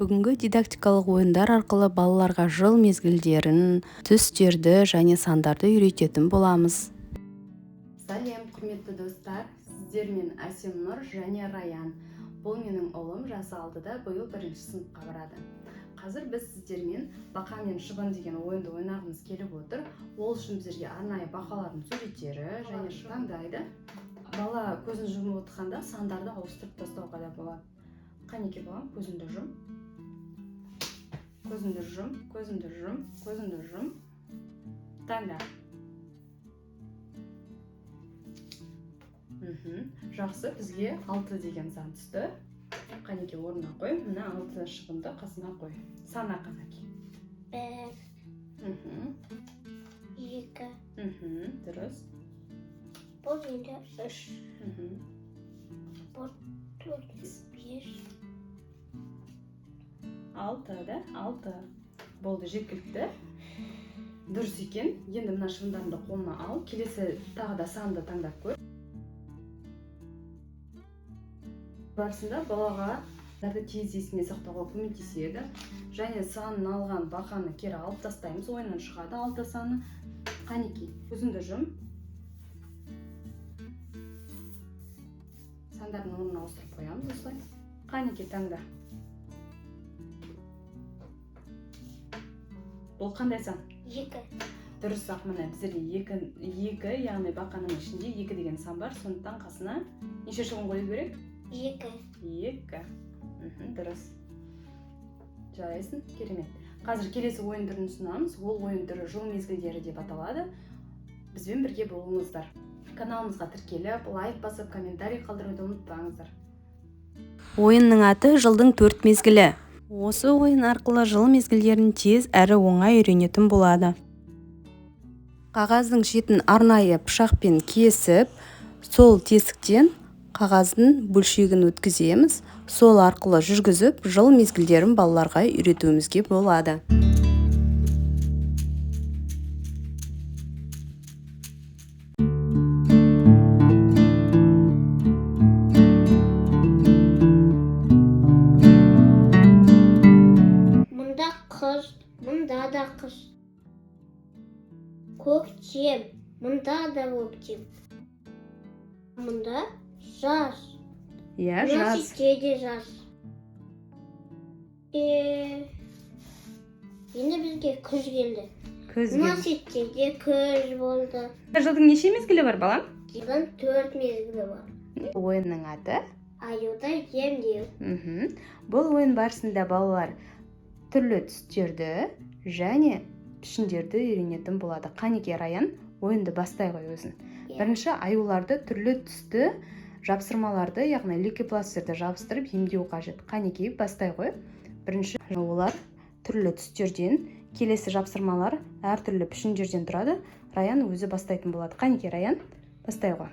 Бүгінгі дидактикалық ойындар арқылы балаларға жыл мезгілдерін, түстерді және сандарды үйрететін боламыз. Сәлем, құрметті достар! Сіздермен Әсем Нұр және Раян. Бұл менің ұлым, жасы 6-да, биыл бірінші сыныпқа барады. Қазір біз сіздермен бақа мен шыбын деген ойынды ойнағымыз келіп отыр. Ол үшін біздерге арнайы бақалардың суреттері және таңдайды. Бала көзін жұмып отырғанда сандарды ауыстырып тастауға да болады. Қанеке, балам, көзіңді жұм. Көзіңді жұм, көзіңді жұм, көзіңді жұм. Таңда. Жақсы, бізге 6 деген сан түсті. Қанеке, орнына қой. Мына 6 шыбынды қасына қой. Сана, қанеке. 1, 2, Дұрыс. Бұл енді 3, бұл 4, 5, 6 да, 6. Болды, жеткілікті. Дұрыс екен. Енді мына шыбындарыңды қолына ал. Келесі тағы да санды таңдап көр. Барысында балаға тез есіне сақтауға көмектеседі. Және санын алған бақаны кері алып тастаймыз. Ойыннан шығады 6 саны. Қанеки, көзіңді жұм. Сандардың орнын ауыстырып қоямыз осылай. Қанеки, таңда. Бұл қандай сан? 2. Дұрыс, ақ, міне біздерде 2, яғни бақаның ішінде 2 деген сан бар. Сондықтан қасына неше шыбын қою керек? 2. 2. Дұрыс. Жарайсың, керемет. Қазір келесі ойын түрін ұсынамыз. Ол ойын түрі жыл мезгілдері деп аталады. Бізбен бірге болыңыздар. Каналымызға тіркеліп, лайк басып, комментарий қалдыруды ұмытпаңыздар. Ойынның аты жылдың 4 мезгілі. Осы ойын арқылы жыл мезгілдерін тез әрі оңай үйренетін болады. Қағаздың шетін арнайы пышақпен кесіп, сол тесіктен қағаздың бөлшегін өткіземіз. Сол арқылы жүргізіп, жыл мезгілдерін балаларға үйретуімізге болады. Мұнда қыз, мұнда да қыз. Көктем, мұнда да көктем. Мұнда жаз. Иә, Мына жаз. шетте де жаз. Енді бізге күз келді. Күз Мына келді. шетте де күз болды. Жылдың неше мезгілі бар, балам? Жылдың 4 мезгілі бар. Ойынның аты? Аюда емдеу. Бұл ойын барысында балалар түрлі түстерді және пішіндерді үйренетін болады. Қанеке, Раян, ойынды бастай ғой өзін. Бірінші аюларды түрлі түсті жапсырмаларды, яғни лейкопластырды жабыстырып емдеу қажет. Қанеке, бастай ғой. Бірінші олар түрлі түстерден, келесі жапсырмалар әртүрлі пішіндерден тұрады. Раян өзі бастайтын болады. Қанеке, Раян, бастай ғой.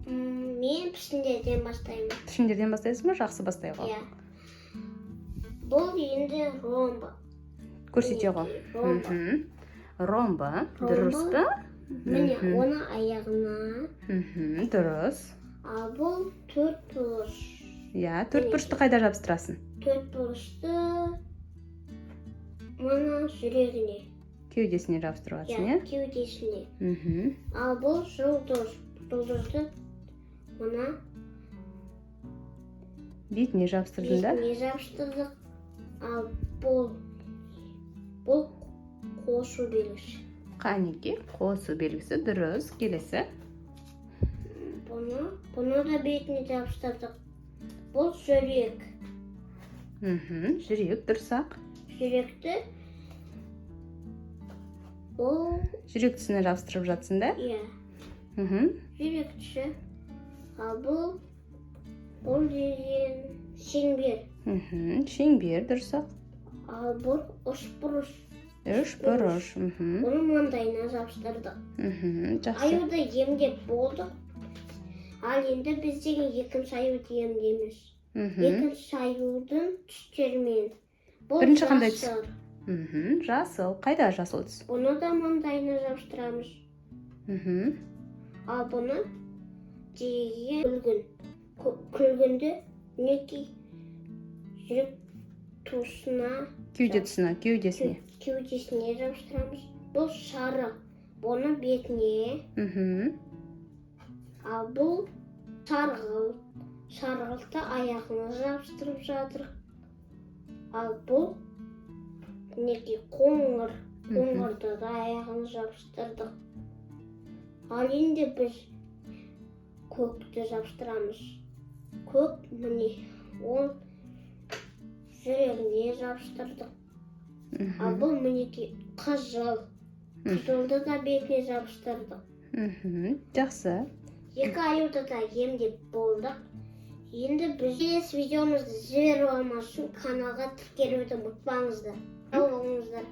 Мен пішіндерден бастаймын. Пішіндерден бастайсың ба? Жақсы, бастай ғой. Иә. Бұл енді ромбы. Көрсете ғой. Ромбы. Ромбы, дұрыс па? Міне, оны аяғына. Дұрыс. Ал бұл төрт бұрыш. Иә, төрт бұрышты қайда жабыстырасың? Төрт бұрышты мына жүрегіне. Кеудесіне жабыстырып жатсың, Иә, иә? кеудесіне. Ал бұл жұлдыз. Жұлдызды мына Бетіне жабыстырдың да? бетіне жабыстырдық. Ал бұл қосу белгісі. Қанеке, қосу белгісі, дұрыс. Келесі. Бұны да бетіне жабыстырдық. Бұл жүрек. Жүрек, дұрыс ақ. Жүректі бұл Жүрек түсіне жабыстырып жатсың да? Иә. Жүрек түсі. Ал бұл деген шеңбер. Шеңбер, дұрыс ақ. Ал бұл үшбұрыш. Үш бұрыш. Бұны маңдайына жабыстырдық. Жақсы. Аюды емдеп болдық. Ал енді біз деген екінші аюды емдейміз. Екінші аюдың түстерімен. Бұл Бірінші қандай түс? жасыл. Жасыл. Қайда жасыл түс? Бұны да маңдайына жабыстырамыз. Ал бұны деген күлгін. Күлгінді мінекей жүрек Тұсына. Кеуде тұсына, кеудесіне. Кеудесіне жабыстырамыз. Бұл сары, бұны бетіне. Ал бұл сарғылт, сарғылтты аяғына жабыстырып жатыр. Ал бұл, мінекей, қоңыр. Қоңырды да аяғына жабыстырдық. Ал енді біз көкті жабыстырамыз. Көк, міне, ол жүрегіне жабыстырдық. Ал бұл, мінекей, қызыл. Қызылды да бетіне жабыстырдық. Жақсы. Екі аюды да емдеп болдық. Енді біз келесі видеомызды жіберіп алмас үшін каналға тіркелуді ұмытпаңыздар. Сау болыңыздар.